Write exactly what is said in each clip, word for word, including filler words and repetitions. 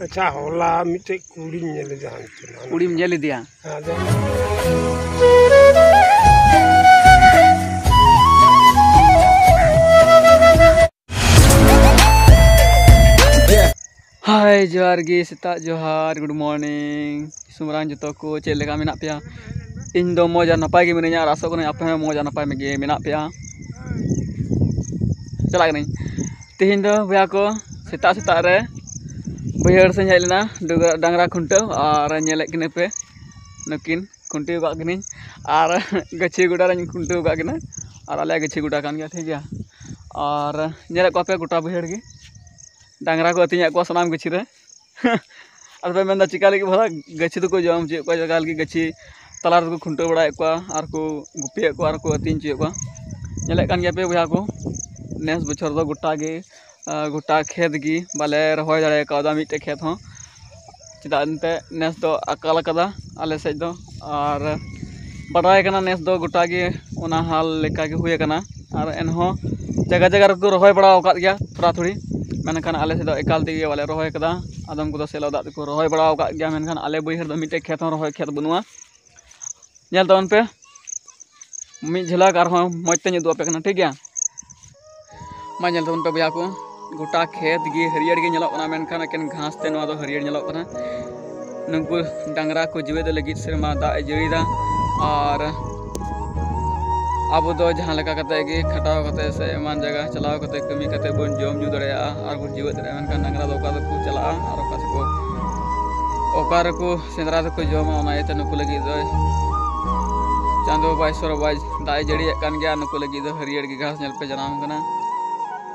ᱟᱪᱪᱷᱟ, ᱦᱚᱞᱟ ᱢᱤᱫᱴᱮᱡ ᱠᱩᱲᱤᱧ ᱧᱮᱞ ᱞᱮᱫᱟ ᱦᱟᱱᱛᱮ ᱱᱟᱜ᱾ ᱠᱩᱲᱤᱢ ᱧᱮᱞ ᱤᱫᱤᱭᱟ? ᱟᱫᱚ ᱦᱟᱭ, ᱡᱚᱦᱟᱨ ᱜᱮ, ᱥᱮᱛᱟᱜ ᱡᱚᱦᱟᱨ, good morning᱾ ᱥᱩᱢᱨᱟᱝ ᱡᱚᱛᱚ ᱠᱚ ᱪᱮᱫ ᱞᱮᱠᱟ ᱢᱮᱱᱟᱜ ᱯᱮᱭᱟ? ᱤᱧ ᱫᱚ ᱢᱚᱡᱽ ᱟᱨ ᱱᱟᱯᱟᱭ ᱜᱮ ᱢᱤᱱᱟᱹᱧᱟ ᱟᱨ ᱟᱥᱚᱜ ᱠᱟᱹᱱᱟᱹᱧ ᱟᱯᱮ ᱦᱚᱸ ᱢᱚᱡᱽ ᱟᱨ ᱱᱟᱯᱟᱭ ᱜᱮ ᱢᱮᱱᱟᱜ ᱯᱮᱭᱟ᱾ ᱪᱟᱞᱟᱜ ᱠᱟᱹᱱᱟᱹᱧ᱾ ᱛᱮᱦᱮᱧ ᱫᱚ ᱵᱚᱭᱦᱟ ᱠᱚ ᱥᱮᱛᱟᱜ ᱥᱮᱛᱟᱜ ᱨᱮ ᱵᱟᱹᱭᱦᱟᱹᱲ ᱥᱮᱫ ᱤᱧ ᱦᱮᱡ ᱞᱮᱱᱟ ᱰᱟᱝᱨᱟ, ᱰᱟᱝᱨᱟ ᱠᱷᱩᱱᱴᱟᱹᱣ, ᱟᱨ ᱧᱮᱞᱮᱫ ᱠᱤᱱᱟᱹ ᱯᱮ ᱱᱩᱠᱤᱱ ᱠᱷᱩᱱᱴᱟᱹᱣ ᱟᱠᱟᱫ ᱠᱤᱱᱟᱹᱧ ᱟᱨ ᱜᱟᱹᱪᱷᱤ ᱜᱚᱰᱟ ᱨᱮᱧ ᱠᱷᱩᱱᱴᱟᱹᱣ ᱟᱠᱟᱫ ᱠᱤᱱᱟ ᱟᱨ ᱟᱞᱮᱭᱟᱜ ᱜᱟᱹᱪᱷᱤ ᱜᱚᱰᱟ ᱠᱟᱱ ᱜᱮᱭᱟ, ᱴᱷᱤᱠ ᱜᱮᱭᱟ᱾ ᱟᱨ ᱧᱮᱞᱮᱫ ᱠᱚᱣᱟ ᱯᱮ ᱜᱚᱴᱟ ᱵᱟᱹᱭᱦᱟᱹᱲ ᱜᱮ ᱰᱟᱝᱨᱟ ᱠᱚ ᱟᱹᱛᱤᱧᱮᱫ ᱠᱚᱣᱟ ᱥᱟᱱᱟᱢ ᱜᱟᱹᱪᱷᱤ ᱨᱮ᱾ ᱟᱫᱚ ᱯᱮ ᱢᱮᱱᱫᱟ ᱪᱤᱠᱟ ᱞᱟᱹᱜᱤᱫ ᱵᱷᱟᱞᱟ ᱜᱟᱹᱪᱷᱤ ᱫᱚᱠᱚ ᱡᱚᱢ ᱦᱚᱪᱚᱭᱮᱫ ᱠᱚᱣᱟ, ᱪᱤᱠᱟ ᱞᱟᱹᱜᱤᱫ ᱜᱟᱹᱪᱷᱤ ᱛᱟᱞᱟ ᱨᱮᱫᱚ ᱠᱚ ᱠᱷᱩᱱᱴᱟᱹᱣ ᱵᱟᱲᱟᱭᱮᱫ ᱠᱚᱣᱟ ᱟᱨ ᱠᱚ ᱜᱩᱯᱤᱭᱮᱫ ᱠᱚᱣᱟ ᱟᱨ ᱠᱚ ᱟᱹᱛᱤᱧ ᱦᱚᱪᱚᱭᱮᱫ ᱠᱚᱣᱟ᱾ ᱧᱮᱞᱮᱫ ᱠᱟᱱ ᱜᱮᱭᱟ ᱯᱮ ᱵᱚᱭᱦᱟ ᱠᱚ, ᱱᱮᱥ ᱵᱚᱪᱷᱚᱨ ᱫᱚ ᱜᱚᱴᱟ ᱜᱮ, ᱟᱸ, ᱜᱚᱴᱟ ᱠᱷᱮᱛ ᱜᱮ ᱵᱟᱞᱮ ᱨᱚᱦᱚᱭ ᱫᱟᱲᱮ ᱠᱟᱣᱫᱟ ᱢᱤᱫᱴᱮᱡ ᱠᱷᱮᱛ ᱦᱚᱸ, ᱪᱮᱫᱟᱜ ᱮᱱᱛᱮ ᱱᱮᱥ ᱫᱚ ᱟᱠᱟᱞ ᱟᱠᱟᱫᱟ ᱟᱞᱮ ᱥᱮᱫ ᱫᱚ᱾ ᱟᱨ ᱵᱟᱰᱟᱭ ᱠᱟᱱᱟ ᱱᱮᱥ ᱫᱚ ᱜᱚᱴᱟ ᱜᱮ ᱚᱱᱟ ᱦᱟᱞ ᱞᱮᱠᱟ ᱜᱮ ᱦᱩᱭ ᱟᱠᱟᱱᱟ᱾ ᱟᱨ ᱮᱱᱦᱚᱸ ᱡᱟᱭᱜᱟ ᱡᱟᱭᱜᱟ ᱨᱮᱠᱚ ᱨᱚᱦᱚᱭ ᱵᱟᱲᱟ ᱟᱠᱟᱫ ᱜᱮᱭᱟ ᱛᱷᱚᱲᱟ ᱛᱷᱩᱲᱤ, ᱢᱮᱱᱠᱷᱟᱱ ᱟᱞᱮ ᱥᱮᱫ ᱫᱚ ᱮᱠᱟᱞ ᱛᱮᱜᱮ ᱵᱟᱞᱮ ᱨᱚᱦᱚᱭ ᱠᱟᱫᱟ᱾ ᱟᱫᱚᱢ ᱠᱚᱫᱚ ᱥᱮᱞᱚ ᱫᱟᱜ ᱛᱮᱠᱚ ᱨᱚᱦᱚᱭ ᱵᱟᱲᱟ ᱟᱠᱟᱫ ᱜᱮᱭᱟ, ᱢᱮᱱᱠᱷᱟᱱ ᱟᱞᱮ ᱵᱟᱹᱭᱦᱟᱹᱲ ᱫᱚ ᱢᱤᱫᱴᱮᱡ ᱠᱷᱮᱛ ᱦᱚᱸ ᱨᱚᱦᱚᱭ ᱠᱷᱮᱛ ᱵᱟᱹᱱᱩᱜᱼᱟ᱾ ᱧᱮᱞ ᱛᱟᱵᱚᱱ ᱯᱮ, ᱢᱤᱫ ᱡᱷᱟᱞᱟᱠ ᱟᱨᱦᱚᱸ ᱢᱚᱡᱽ ᱛᱮᱧ ᱩᱫᱩᱜ ᱟᱯᱮ ᱠᱟᱱᱟ, ᱴᱷᱤᱠ ᱜᱮᱭᱟ? ᱢᱟ ᱧᱮᱞ ᱛᱟᱵᱚᱱ ᱯᱮ ᱵᱚᱭᱦᱟ ᱠᱚ, ᱜᱚᱴᱟ ᱠᱷᱮᱛ ᱜᱮ ᱦᱟᱹᱨᱭᱟᱹᱲ ᱜᱮ ᱧᱮᱞᱚᱜ ᱠᱟᱱᱟ, ᱢᱮᱱᱠᱷᱟᱱ ᱮᱠᱮᱱ ᱜᱷᱟᱥ ᱛᱮ ᱱᱚᱣᱟ ᱫᱚ ᱦᱟᱹᱨᱭᱟᱹᱲ ᱧᱮᱞᱚᱜ ᱠᱟᱱᱟ᱾ ᱱᱩᱠᱩ ᱰᱟᱝᱨᱟ ᱠᱚ ᱡᱤᱣᱮᱫ ᱞᱟᱹᱜᱤᱫ ᱥᱮᱨᱢᱟ ᱫᱟᱜ ᱮ ᱡᱟᱹᱲᱤᱭᱮᱫᱟ, ᱟᱨ ᱟᱵᱚ ᱫᱚ ᱡᱟᱦᱟᱸ ᱞᱮᱠᱟ ᱠᱟᱛᱮ ᱜᱮ ᱠᱷᱟᱴᱟᱣ ᱠᱟᱛᱮ ᱥᱮ ᱮᱢᱟᱱ ᱡᱟᱭᱜᱟ ᱪᱟᱞᱟᱣ ᱠᱟᱛᱮ ᱠᱟᱹᱢᱤ ᱠᱟᱛᱮ ᱵᱚᱱ ᱡᱚᱢ ᱧᱩ ᱫᱟᱲᱮᱭᱟᱜᱼᱟ ᱟᱨ ᱵᱚᱱ ᱡᱤᱣᱮᱫ ᱫᱟᱲᱮᱭᱟᱜᱼᱟ, ᱢᱮᱱᱠᱷᱟᱱ ᱰᱟᱝᱨᱟ ᱫᱚ ᱚᱠᱟ ᱫᱚᱠᱚ ᱪᱟᱞᱟᱜᱼᱟ ᱟᱨ ᱚᱠᱟ ᱥᱮᱫ ᱠᱚ, ᱚᱠᱟ ᱨᱮᱠᱚ ᱥᱮᱸᱫᱽᱨᱟ ᱫᱚᱠᱚ ᱡᱚᱢᱟ᱾ ᱚᱱᱟ ᱤᱭᱟᱹᱛᱮ ᱱᱩᱠᱩ ᱞᱟᱹᱜᱤᱫ ᱫᱚ ᱪᱟᱸᱫᱳ ᱵᱟᱵᱟ ᱤᱥᱥᱚᱨ ᱵᱟᱵᱟᱭ ᱫᱟᱜ ᱮ ᱡᱟᱹᱲᱤᱭᱮᱫ ᱠᱟᱱ ᱜᱮᱭᱟ᱾ ᱱᱩᱠᱩ ᱞᱟᱹᱜᱤᱫ ᱫᱚ ᱦᱟᱹᱨᱭᱟᱹᱲ ᱜᱮ ᱜᱷᱟᱥ ᱧᱮᱞ ᱯᱮ ᱡᱟᱱᱟᱢ ᱠᱟᱱᱟ,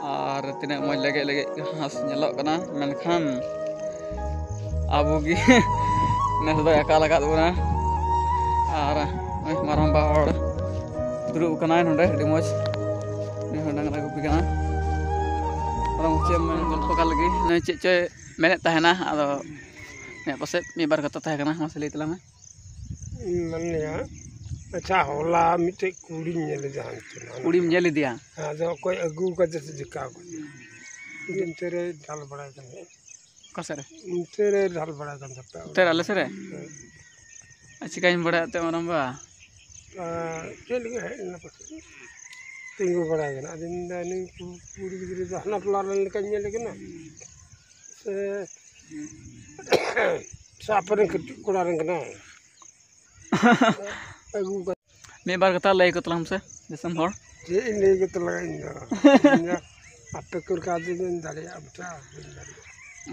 ᱟᱨ ᱛᱤᱱᱟᱹᱜ ᱢᱚᱡᱽ ᱞᱮᱜᱮᱡ ᱞᱮᱜᱮᱡ ᱜᱷᱟᱥ ᱧᱮᱞᱚᱜ ᱠᱟᱱᱟ᱾ ᱢᱮᱱᱠᱷᱟᱱ ᱟᱵᱚ ᱜᱮ ᱱᱮᱥ ᱫᱚᱭ ᱟᱠᱟᱞ ᱟᱠᱟᱫ ᱵᱚᱱᱟ᱾ ᱟᱨ ᱱᱚᱜᱼᱚᱭ ᱢᱟᱨᱟᱝᱵᱟ ᱦᱚᱲ ᱫᱩᱲᱩᱵ ᱟᱠᱟᱱᱟᱭ ᱱᱚᱰᱮ, ᱟᱹᱰᱤ ᱢᱚᱡᱽ᱾ ᱩᱱᱤ ᱦᱚᱸ ᱰᱟᱝᱨᱟ ᱜᱩᱯᱤ ᱠᱟᱱᱟ᱾ ᱟᱨ ᱪᱮᱫ ᱮᱢ ᱢᱮᱱ ᱜᱚᱞᱯᱚ ᱠᱟᱜ ᱞᱟᱹᱜᱤᱫ, ᱱᱩᱭ ᱪᱮᱫ ᱪᱚᱭ ᱢᱮᱱᱮᱫ ᱛᱟᱦᱮᱱᱟ, ᱟᱫᱚ ᱤᱧᱟᱹᱜ ᱯᱟᱥᱮᱡ ᱢᱤᱫ ᱵᱟᱨ ᱠᱟᱛᱷᱟ ᱛᱟᱦᱮᱸ ᱠᱟᱱᱟ, ᱢᱟᱥᱮ ᱞᱟᱹᱭ ᱛᱟᱞᱟᱝ ᱢᱮ᱾ ᱤᱧ ᱢᱮᱱᱮᱭᱟ, ᱟᱪᱪᱷᱟ, ᱦᱚᱞᱟ ᱢᱤᱫᱴᱮᱡ ᱠᱩᱲᱤᱧ ᱧᱮᱞ ᱞᱮᱫᱟ ᱦᱟᱱᱛᱮ ᱱᱟᱜ᱾ ᱠᱩᱲᱤᱢ ᱧᱮᱞ ᱤᱫᱤᱭᱟ? ᱟᱫᱚ ᱚᱠᱚᱭ ᱟᱹᱜᱩ ᱠᱟᱫᱮ ᱥᱮ ᱪᱤᱠᱟ ᱠᱟᱫᱮ? ᱚᱱᱛᱮ ᱨᱮ ᱫᱟᱞ ᱵᱟᱲᱟᱭ ᱠᱟᱱ ᱛᱟᱦᱮᱸᱫ᱾ ᱚᱠᱟ ᱥᱮᱫ ᱨᱮ? ᱚᱱᱛᱮ ᱨᱮ ᱰᱷᱟᱞ ᱵᱟᱲᱟᱭ ᱠᱟᱱ ᱛᱟᱯᱮᱭᱟ᱾ ᱚᱱᱛᱮ ᱨᱮ ᱟᱞᱮ ᱥᱮᱫ ᱨᱮ? ᱦᱮᱸ᱾ ᱟᱨ ᱪᱤᱠᱟᱹᱧ ᱵᱟᱲᱟᱭᱟ ᱮᱱᱛᱮᱫ ᱢᱟᱨᱟᱝᱵᱟ? ᱟᱨ ᱪᱮᱫ ᱞᱟᱹᱜᱤᱫ ᱦᱮᱡ ᱞᱮᱱᱟ ᱯᱟᱥᱮ? ᱛᱤᱸᱜᱩ ᱵᱟᱲᱟᱭ ᱠᱟᱱᱟ᱾ ᱟᱫᱚᱧ ᱢᱮᱱᱫᱟ, ᱱᱩᱭ ᱠᱩ-, ᱠᱩᱲᱤ ᱜᱤᱫᱽᱨᱟᱹ ᱫᱚ ᱦᱟᱱᱟ ᱴᱚᱞᱟ ᱨᱮᱱ ᱞᱮᱠᱟᱧ ᱧᱮᱞᱮ ᱠᱟᱱᱟ᱾ ᱥᱮ, ᱥᱮ ᱟᱯᱮ ᱨᱮᱱ ᱠᱟᱹᱴᱤᱡ ᱠᱚᱲᱟ ᱨᱮᱱ ᱠᱟᱱᱟᱭ? ᱟᱹᱜᱩ ᱠᱟᱛᱮ᱾ ᱢᱤᱫ ᱵᱟᱨ ᱠᱟᱛᱷᱟ ᱞᱟᱹᱭ ᱠᱚ ᱛᱟᱞᱟᱝ ᱢᱮᱥᱮ, ᱫᱤᱥᱚᱢ ᱦᱚᱲ᱾ ᱪᱮᱫ ᱤᱧ ᱞᱟᱹᱭ ᱠᱚ ᱛᱟᱞᱟᱝᱟ ᱤᱧ ᱫᱚ? ᱤᱧ ᱫᱚ ᱟᱯᱮ ᱠᱚ ᱞᱮᱠᱟ ᱫᱚ ᱤᱧ ᱫᱟᱲᱮᱭᱟᱜᱼᱟ, ᱵᱮᱴᱟ, ᱵᱟᱹᱧ ᱫᱟᱲᱮᱭᱟᱜᱼᱟ᱾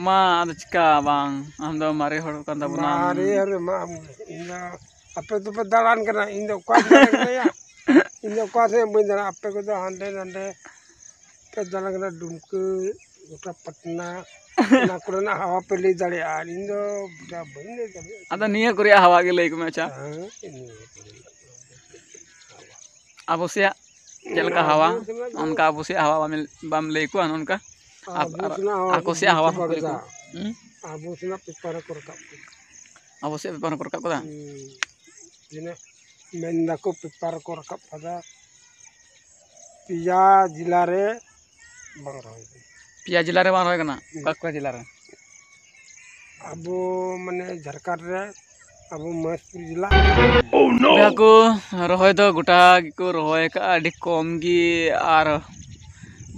ᱢᱟ, ᱟᱫᱚ ᱪᱤᱠᱟ ᱵᱟᱝ, ᱟᱢ ᱫᱚ ᱢᱟᱨᱮ ᱦᱚᱲ ᱠᱟᱱ ᱛᱟᱵᱚᱱᱟᱢ᱾ ᱢᱟᱨᱮ ᱦᱚᱲ ᱢᱟ ᱟᱢ ᱜᱮ᱾ ᱤᱧ ᱫᱚ ᱟᱯᱮ ᱫᱚᱯᱮ ᱫᱟᱬᱟᱱ ᱠᱟᱱᱟ, ᱤᱧ ᱫᱚ ᱚᱠᱟ ᱥᱮᱫ ᱫᱟᱬᱟᱱ ᱠᱟᱱᱟ ᱭᱟ? ᱤᱧ ᱫᱚ ᱚᱠᱟ ᱥᱮᱫ ᱵᱟᱹᱧ ᱫᱟᱬᱟᱱᱟ, ᱟᱯᱮ ᱠᱚᱫᱚ ᱦᱟᱸᱰᱮ ᱱᱟᱰᱮ ᱯᱮ ᱫᱟᱬᱟᱱ ᱠᱟᱱᱟ, ᱰᱩᱢᱠᱟᱹ, ᱜᱚᱴᱟ ᱯᱟᱴᱱᱟ, ᱚᱱᱟ ᱠᱚᱨᱮᱱᱟᱜ ᱦᱟᱣᱟ ᱯᱮ ᱞᱟᱹᱭ ᱫᱟᱲᱮᱭᱟᱜᱼᱟ, ᱟᱨ ᱤᱧ ᱫᱚ ᱵᱮᱴᱟ ᱵᱟᱹᱧ ᱞᱟᱹᱭ ᱫᱟᱲᱮᱭᱟᱜᱼᱟ᱾ ᱟᱫᱚ ᱱᱤᱭᱟᱹ ᱠᱚ ᱨᱮᱭᱟᱜ ᱦᱟᱣᱟ ᱜᱮ ᱞᱟᱹᱭ ᱠᱚᱢᱮ, ᱟᱪᱪᱷᱟ᱾ ᱦᱮᱸ, ᱤᱧ ᱫᱚ ᱟᱵᱚ ᱥᱮᱭᱟᱜ ᱪᱮᱫ ᱞᱮᱠᱟ ᱦᱟᱣᱟ, ᱟᱵᱚ ᱥᱮᱱᱟᱜ ᱫᱚ ᱚᱱᱠᱟ ᱟᱵᱚ ᱥᱮᱭᱟᱜ ᱦᱟᱣᱟ ᱵᱟᱢ, ᱵᱟᱢ ᱞᱟᱹᱭ ᱠᱚᱣᱟ, ᱱᱚᱝᱠᱟ ᱟᱵᱚ ᱟᱯ-, ᱥᱮᱱᱟᱜ ᱦᱟᱣᱟ ᱟᱠᱚ ᱫᱚ ᱥᱮᱭᱟᱜ ᱦᱟᱣᱟ ᱪᱟᱵᱟ ᱠᱚ ᱠᱩᱞᱤ ᱠᱟᱫᱟ᱾ ᱠᱚ᱾ ᱦᱩᱸ? ᱟᱵᱚ ᱥᱮᱱᱟᱜ ᱯᱮᱯᱟᱨ ᱨᱮᱠᱚ ᱨᱟᱠᱟᱵ ᱠᱟᱫᱟ᱾ ᱟᱵᱚ ᱥᱮᱭᱟᱜ ᱯᱮᱯᱟᱨ ᱨᱮᱠᱚ ᱨᱟᱠᱟᱵ ᱠᱟᱫᱟ? ᱦᱩᱸ᱾ ᱛᱤᱱᱟᱹᱜ ᱢᱮᱱ ᱫᱟᱠᱚ ᱯᱮᱯᱟᱨ ᱨᱮᱠᱚ ᱨᱟᱠᱟᱵ ᱠᱟᱫᱟ, ᱯᱮᱭᱟ ᱡᱮᱞᱟ ᱨᱮ ᱵᱟᱝ ᱨᱚᱦᱚᱭ ᱠᱟᱱᱟ᱾ ᱯᱮᱭᱟ ᱡᱮᱞᱟ ᱨᱮ ᱵᱟᱝ ᱨᱚᱦᱚᱭ ᱠᱟᱱᱟ? ᱦᱩᱸ᱾ ᱚᱠᱟ ᱠᱚ ᱡᱮᱞᱟ ᱨᱮ? ᱟᱵᱚ ᱢᱟᱱᱮ ᱡᱷᱟᱲᱠᱷᱚᱸᱰ ᱨᱮ, ᱟᱵᱚ ᱢᱚᱦᱮᱥᱯᱩᱨ ᱡᱮᱞᱟ᱾ ᱵᱚᱭᱦᱟ ᱠᱚ, ᱨᱚᱦᱚᱭ ᱫᱚ ᱜᱚᱴᱟ ᱜᱮᱠᱚ ᱨᱚᱦᱚᱭ ᱟᱠᱟᱫᱼᱟ, ᱟᱹᱰᱤ ᱠᱚᱢ ᱜᱮ ᱟᱨ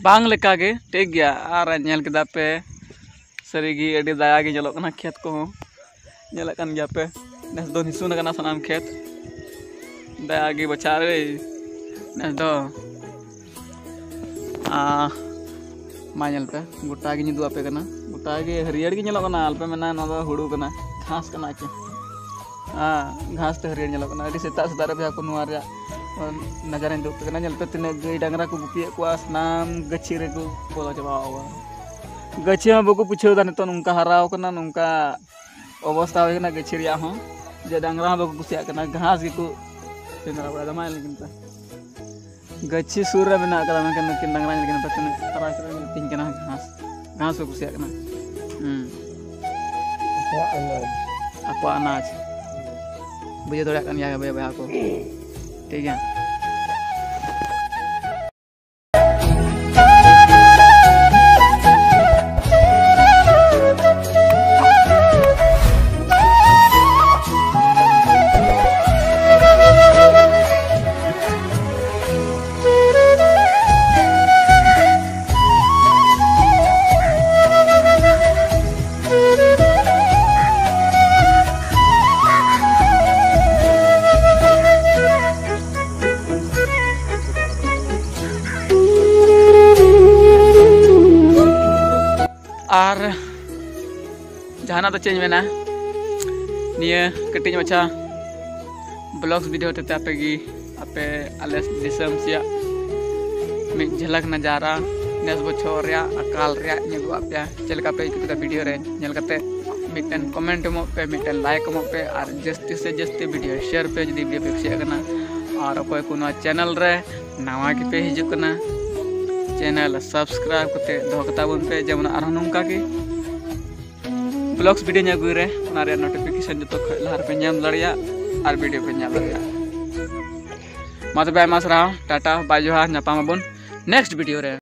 ᱵᱟᱝ ᱞᱮᱠᱟ ᱜᱮ, ᱴᱷᱤᱠ ᱜᱮᱭᱟ᱾ ᱟᱨ ᱧᱮᱞ ᱠᱮᱫᱟ ᱯᱮ, ᱥᱟᱹᱨᱤᱜᱮ ᱟᱹᱰᱤ ᱫᱟᱭᱟ ᱜᱮ ᱧᱮᱞᱚᱜ ᱠᱟᱱᱟ ᱠᱷᱮᱛ ᱠᱚᱦᱚᱸ᱾ ᱧᱮᱞᱮᱫ ᱠᱟᱱ ᱜᱮᱭᱟ ᱯᱮ, ᱱᱮᱥ ᱫᱚ ᱱᱤᱥᱩᱱ ᱟᱠᱟᱱᱟ ᱥᱟᱱᱟᱢ ᱠᱷᱮᱛ᱾ ᱫᱟᱭᱟ ᱜᱮ ᱵᱟᱪᱷᱟᱣ ᱨᱮ ᱱᱮᱥ ᱫᱚ᱾ ᱟᱨ ᱢᱟ ᱧᱮᱞ ᱯᱮ, ᱜᱚᱴᱟ ᱜᱮᱧ ᱩᱫᱩᱜ ᱟᱯᱮ ᱠᱟᱱᱟ, ᱜᱚᱴᱟ ᱜᱮ ᱦᱟᱹᱨᱭᱟᱹᱲ ᱜᱮ ᱧᱮᱞᱚᱜ ᱠᱟᱱᱟ᱾ ᱟᱞᱚᱯᱮ ᱢᱮᱱᱟ ᱱᱚᱣᱟ ᱫᱚ ᱦᱩᱲᱩ ᱠᱟᱱᱟ, ᱜᱷᱟᱥ ᱠᱟᱱᱟ ᱮᱠᱮᱱ᱾ ᱟᱨ ᱜᱷᱟᱥ ᱛᱮ ᱦᱟᱹᱨᱭᱟᱹᱲ ᱧᱮᱞᱚᱜ ᱠᱟᱱᱟ᱾ ᱟᱹᱰᱤ ᱥᱮᱛᱟᱜ ᱥᱮᱛᱟᱜ ᱨᱮ ᱵᱚᱭᱦᱟ ᱠᱚ ᱱᱚᱣᱟ ᱨᱮᱭᱟᱜ ᱱᱟᱡᱟᱨᱟᱧ ᱩᱫᱩᱜ ᱟᱯᱮ ᱠᱟᱱᱟ᱾ ᱧᱮᱞ ᱯᱮ, ᱛᱤᱱᱟᱹᱜ ᱜᱟᱹᱭ ᱰᱟᱝᱨᱟ ᱠᱚ ᱜᱩᱯᱤᱭᱮᱫ ᱠᱚᱣᱟ, ᱥᱟᱱᱟᱢ ᱜᱟᱹᱪᱷᱤ ᱨᱮᱠᱚ ᱵᱚᱞᱚ ᱪᱟᱵᱟᱣ ᱠᱟᱱᱟ᱾ ᱜᱟᱹᱪᱷᱤ ᱦᱚᱸ ᱵᱟᱠᱚ ᱵᱩᱡᱷᱟᱹᱣ ᱮᱫᱟ ᱱᱤᱛᱚᱜ ᱱᱚᱝᱠᱟ ᱦᱟᱨᱟᱣ ᱠᱟᱱᱟ, ᱱᱚᱝᱠᱟ ᱚᱵᱚᱥᱛᱟ ᱦᱩᱭ ᱠᱟᱱᱟ ᱜᱟᱹᱪᱷᱤ ᱨᱮᱭᱟᱜ ᱦᱚᱸ, ᱡᱮ ᱰᱟᱝᱨᱟ ᱦᱚᱸ ᱵᱟᱠᱚ ᱠᱩᱥᱤᱭᱟᱜ ᱠᱟᱱᱟ, ᱜᱷᱟᱥ ᱜᱮᱠᱚ ᱥᱮᱸᱫᱽᱨᱟ ᱵᱟᱲᱟᱭᱮᱫᱟ᱾ ᱢᱟ ᱧᱮᱞ ᱞᱟᱹᱜᱤᱫ ᱛᱮ ᱜᱟᱹᱪᱷᱤ ᱥᱩᱨ ᱨᱮ ᱢᱮᱱᱟᱜ ᱟᱠᱟᱫᱟ, ᱢᱮᱱᱠᱷᱟᱱ ᱱᱩᱠᱤᱱ ᱰᱟᱝᱨᱟ ᱧᱮᱞ ᱞᱟᱹᱜᱤᱫ ᱛᱮ ᱛᱤᱱᱟᱹᱜ ᱛᱟᱨᱟ ᱠᱚᱨᱮ ᱟᱹᱛᱤᱧ ᱠᱟᱱᱟ ᱜᱷᱟᱥ, ᱜᱷᱟᱥ ᱠᱚ ᱠᱩᱥᱤᱭᱟᱜ ᱠᱟᱱᱟ᱾ ᱦᱩᱸ᱾ ᱟᱠᱚᱣᱟᱜ ᱟᱱᱟᱡᱽ᱾ ᱟᱠᱚᱣᱟᱜ ᱟᱱᱟᱡᱽ᱾ ᱵᱩᱡᱷᱟᱹᱣ ᱫᱟᱲᱮᱭᱟᱜ ᱠᱟᱱ ᱜᱮᱭᱟ ᱵᱚᱭᱦᱟ, ᱵᱚᱭᱦᱟ ᱠᱚ᱾ ᱴᱷᱤᱠ ᱜᱮᱭᱟ᱾ ᱡᱟᱦᱟᱱᱟᱜ ᱫᱚ ᱪᱮᱫ ᱤᱧ ᱢᱮᱱᱟ, ᱱᱤᱭᱟᱹ ᱠᱟᱹᱴᱤᱡ ᱢᱟᱪᱷᱟ vlogs video ᱦᱚᱛᱮᱛᱮ ᱟᱯᱮ ᱜᱮ, ᱟᱯᱮ ᱟᱞᱮ ᱫᱤᱥᱚᱢ ᱥᱮᱭᱟᱜ ᱢᱤᱫ ᱡᱷᱟᱞᱟᱠ ᱱᱟᱡᱟᱨᱟ, ᱱᱮᱥ ᱵᱚᱪᱷᱚᱨ ᱨᱮᱭᱟᱜ ᱟᱠᱟᱞ ᱨᱮᱭᱟᱜ ᱤᱧ ᱟᱹᱜᱩᱣᱟᱫ ᱯᱮᱭᱟ᱾ ᱪᱮᱫ ᱞᱮᱠᱟ ᱯᱮ ᱟᱹᱭᱠᱟᱹᱣ ᱠᱮᱫᱟ video ᱨᱮ ᱧᱮᱞ ᱠᱟᱛᱮ? ᱢᱤᱫᱴᱮᱱ comment ᱮᱢᱚᱜ ᱯᱮ, ᱢᱤᱫᱴᱮᱱ like ᱮᱢᱚᱜ ᱯᱮ, ᱟᱨ ᱡᱟᱹᱥᱛᱤ ᱥᱮ ᱡᱟᱹᱥᱛᱤ video share ᱯᱮ ᱡᱩᱫᱤ video ᱯᱮ ᱠᱩᱥᱤᱭᱟᱜ ᱠᱟᱱᱟ᱾ ᱟᱨ ᱚᱠᱚᱭ ᱠᱚ ᱱᱚᱣᱟ channel ᱨᱮ ᱱᱟᱣᱟ ᱜᱮᱯᱮ ᱦᱤᱡᱩᱜ ᱠᱟᱱᱟ, channel subscribe ᱠᱟᱛᱮ ᱫᱚᱦᱚ ᱠᱟᱛᱟ ᱵᱚᱱ ᱯᱮ, ᱡᱮᱢᱚᱱ ᱟᱨᱦᱚᱸ ᱱᱚᱝᱠᱟ ᱜᱮ vlogs video ᱧ ᱟᱹᱜᱩᱭ ᱨᱮ, ᱚᱱᱟ ᱨᱮᱭᱟᱜ notification ᱡᱚᱛᱚ ᱠᱷᱚᱱ ᱞᱟᱦᱟ ᱨᱮᱯᱮ ᱧᱟᱢ ᱫᱟᱲᱮᱭᱟᱜ ᱟᱨ video ᱯᱮ ᱧᱮᱞ ᱫᱟᱲᱮᱭᱟᱜ᱾ ᱢᱟ ᱛᱚᱵᱮ, ᱟᱭᱢᱟ ᱥᱟᱨᱦᱟᱣ, ᱴᱟᱴᱟ, bye, ᱡᱚᱦᱟᱨ, ᱧᱟᱯᱟᱢ ᱟᱵᱚᱱ next video ᱨᱮ᱾